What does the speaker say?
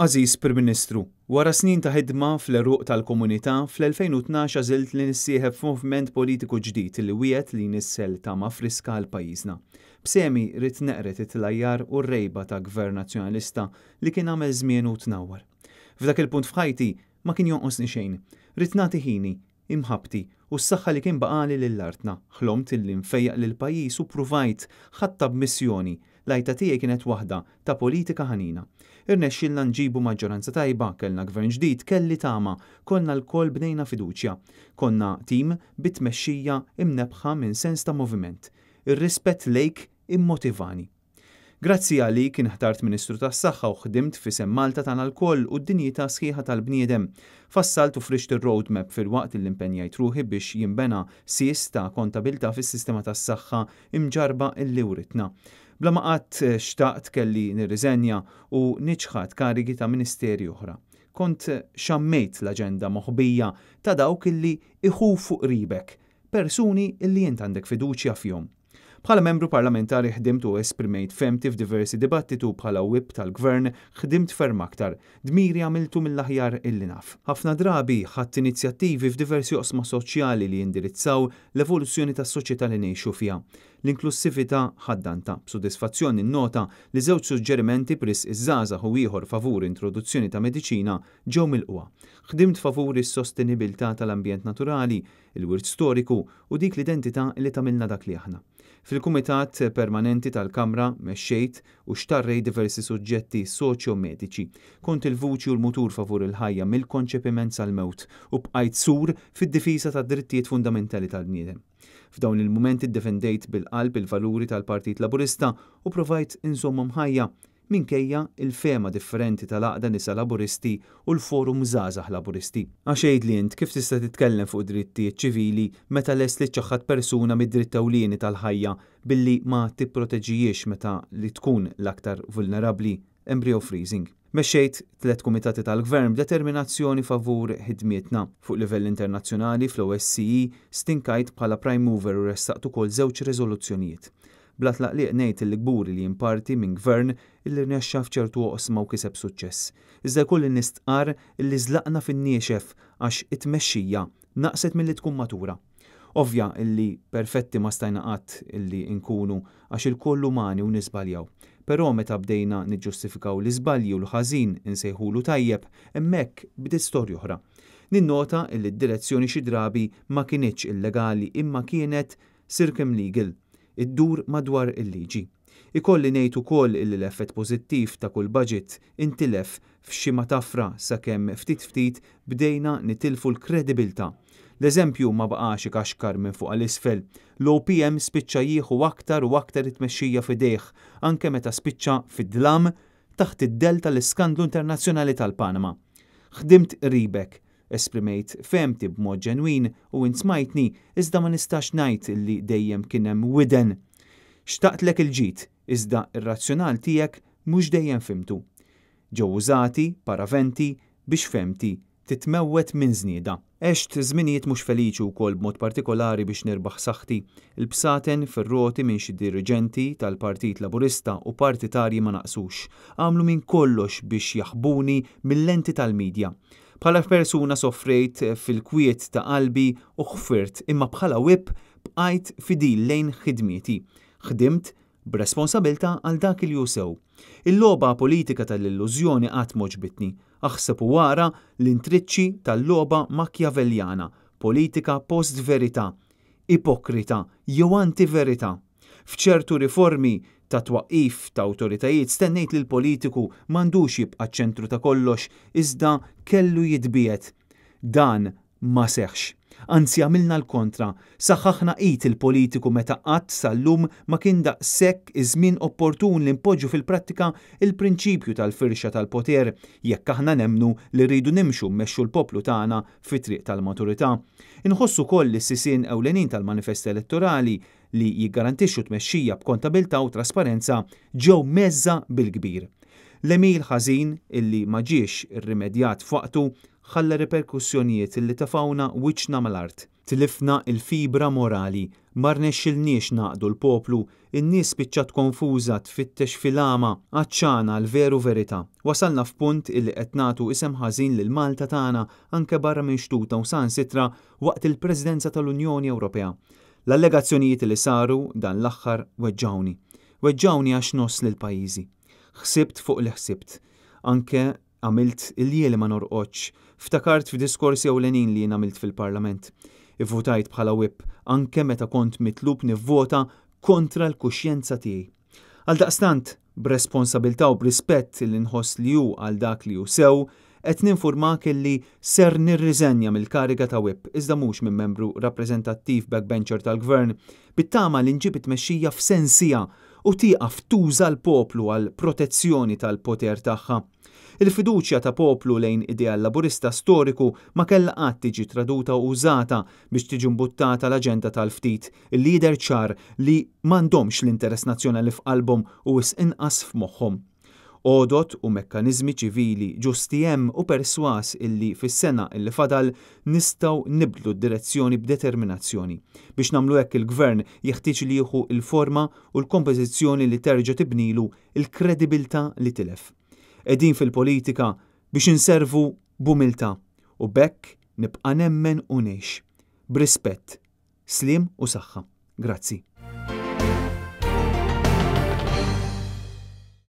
Għażiż Prim Ministru, wara snin ta' ħidma fl-għeruq tal-komunità, fl-2012 għażilt li nissieħeb f'moviment politiku ġdid li wiegħed li jnissel tama friska għal pajjiżna. B'sehmi ridt neqred it-tlajjar u r-rgħiba ta' Gvern Nazzjonalista li kien għamel żmienu u tnawwar. F'dak il-punt f'ħajti ma kien jonqosni xejn. Ridt nagħti ħini, imħabbti u s-saħħa li kien baqagħli lil artna. Ħlomt illi nfejjaq lill-pajjiż u ppruvajt, ħadtha b'missjoni. L-għajta tiegħi kienet waħda ta' politika ħanina. Irnexxielna nġibu maġġoranza tajba, kellna gvern ġdid, kelli tama, konna lkoll bnejna fiduċja. Konna tim bi tmexxija imnebbħa minn sens ta' moviment. Ir-rispett lejk immotivani. Grazzi għalik inħtart Ministru tas-Saħħa u ħdimt f'isem Malta tagħna lkoll u d-dinjità sħiħa tal-bniedem. Fassalt u frixt ir-road map filwaqt li impenjajt ruħi biex jinbena sies ta' kontabilità fis-sistema tas-saħħa imġarrba illi writna. Bla ma qatt xtaqt kelli nirriżenja u niċħad karigi ta' ministeri oħra. Kont xammejt l-aġenda moħbija ta' dawk illi iħufu qribek, persuni illi int għandek fiduċja fihom. Bħala membru parlamentari ħdimt u esprimejt fehmti f'diversi dibattitu u bħala whip tal-Gvern ħdimt ferm aktar. Dmiri għamiltu mill-aħjar illi naf. Ħafna drabi ħadt inizjattivi f'diversi oqsma soċjali li jindirizzaw l-evoluzzjoni tas-soċjetà li ngħixu fiha. L-inklussività ħaddantha. B'sodisfazzjon ninnota li żewġ suġġerimenti b'risq iż-żgħażagħ u ieħor favur introduzzjoni ta' mediċina ġew milqugħa. Ħdimt favur is-sostenibilità tal-ambjent naturali, il-wirt storiku u dik l-identità li tagħmilna dak li aħna. Fil-Kumitat Permanenti tal-Kamra mexxejt u xtarrejt diversi suġġetti soċjo-mediċi. Kont il-vuċi u l-mutur favur il-ħajja mill-konċepiment sal-mewt u bqajt sur fid-difiża tad-drittijiet fundamentali tal-bniedem. F'dawn il-mumenti ddefendejt bil-qalb il-valuri tal-Partit Laburista u provajt inżommhom ħajja minkejja l-fehma differenti tal-Għaqda Nisa Laburisti u l-Forum Żgħażagħ Laburisti. Għax għidli int kif tista' titkellem fuq drittijiet ċivili meta lest li ċċaħħad persuna mid-dritt ewlieni tal-ħajja billi ma tipproteġihiex meta li tkun l-aktar vulnerabbli, embryo freezing. Mexxejt tlett kumitati tal-Gvern b'determinazzjoni favur ħidmietna. Fuq livell internazzjonali fl-OSCE stinkajt bħala prime mover u ressaqt ukoll żewġ riżoluzzjonijiet. Bla tlaqliq ngħid illi kburi li jien parti minn Gvern illi rnexxa f'ċertu oqsma u kiseb suċċess. Iżda jkolli nistqarr illi żlaqna fin-niexef għax it-tmexxija naqset milli tkun matura. Ovvja illi perfetti ma stajna qatt illi nkunu għax ilkoll umani u niżbaljaw. Però meta bdejna niġġustifikaw l-iżbalji u l-ħażin insejħulu tajjeb, hemmhekk bdiet storja oħra. Ninnota illi d-direzzjoni xi drabi ma kinitx illegali imma kienet circumlegal, iddur madwar il-liġi. Ikolli ngħid ukoll illi l-effett pożittiv ta' kull budget intilef f'xi matafra sakemm ftit ftit bdejna nitilfu l-kredibilità. L-eżempju ma baqax ikaxkar minn fuq għal isfel. L-OPM spiċċa jieħu aktar u aktar it-tmexxija f'idejh anke meta spiċċa fid-dlam taħt id-dell tal-iskandlu internazzjonali tal-Panama. Ħdimt qribek, Esprimejt fehmti b'mod ġenwin u int smajtni, iżda ma nistax ngħid li dejjem kien hemm widen. Xtaqtlek il-ġid, iżda r-razzjonal tiegħek mhux dejjem fhimtu. Ġew użati paraventi biex fehmti titmewwet minn żniedha. Għext żminijiet mhux feliċi wkoll b'mod partikolari biex nirbaħ saħħti. Il-bsaten fir-roti minn xi diriġenti tal-Partit Laburista u partitarji ma naqsux. Għamlu minn kollox biex jaħbuni mil-lenti tal-media. Bħala persuna soffrejt fil-kwiet ta' qalbi u ħfirt imma bħala whip bqajt fidil lejn ħidmieti. Ħdimt b'responsabiltà għal dak li hu sew. Il-logħba politika tal-illużjoni qatt m'għoġbitni. Aħseb u ara l-intriċċi tal-logħba Machiavelliana, politika post-verità, ipokrita jew anti-verità. F'ċertu riformi ta' twaqqif ta' awtoritajiet stennejt li l-politiku m'għandux jibqa' ċ-ċentru ta' kollox iżda kellu jitbiegħed. Dan ma seħħx. Anzi għamilna l-kontra, saħħaħna id il-politiku meta qatt sal-lum ma kien daqshekk iż-żmien opportun li npoġġu fil-prattika l-prinċipju tal-firxa tal-poter jekk aħna nemmnu li rridu nimxu mmexxu l-poplu tagħna fit-triq tal-maturità. Inħoss ukoll li s-sisien ewlenin tal-manifest elettorali li jiggarantixxu tmexxija b'kontabilità u trasparenza ġew mgħeżża bil-kbir. L-għemil ħażin illi ma ġiex irrimedjat f'waqtu ħalla riperkussjonijiet li tefgħuna wiċċna mal-art. Tlifna l-fibra morali, ma rnexxilniex ngħaqqdu l-poplu, in-nies spiċċat konfuża tfittex fil-għama, għatxana għall-veru verità. Wasalna f'punt illi qed nagħtu isem ħażin lil Malta tagħna anke barra minn xtutna u saħansitra waqt il-Presidenza tal-Unjoni Ewropea. L-allegazzjonijiet li saru dan l-aħħar weġġgħuni. Weġġgħuni għax ngħożż lil pajjiżi. Ħsibt fuq li ħsibt. Anke Għamilt iljieli ma norqodx. Ftakart f'diskorsi ewlenin li jien għamilt fil-Parlament. Ivvutajt bħala whip anke meta kont mitlub nivvota kontra l-kuxjenza tiegħi. Għaldaqstant, b'responsabilità u b'rispett li nħoss li hu għal dak li hu sew, qed ninfurmak illi ser nirriżenja mill-kariga ta' whip iżda mhux minn membru rappreżentattiv backbencher tal-Gvern, bit-tama li nġib it-tmexxija f'sensiha u tieqaf tuża l-poplu għall-protezzjoni tal-poter tagħha. Il-fiduċja ta' poplu lejn ideal Laburista storiku ma kellha qatt tiġi traduta u użata biex tiġi mbuttata l-aġenda tal-ftit li jidher ċar li m'għandhomx l-interess nazzjonali f'qalbhom u wisq inqas f'moħħhom. Għodod u mekkaniżmi ċivili ġusti hemm u persważ illi fis-sena illi fadal nistgħu nibdlu d-direzzjoni b'determinazzjoni. Biex nagħmlu hekk il-Gvern jeħtieġ li jieħu l-forma u l-kompożizzjoni li terġa' tibnilu l-kredibilità li tilef. Qegħdin fil-politika biex inservu b'umiltà u b'hekk nibqa' nemmen u ngħix. B'rispett. Sliem u saħħa. Grazzi.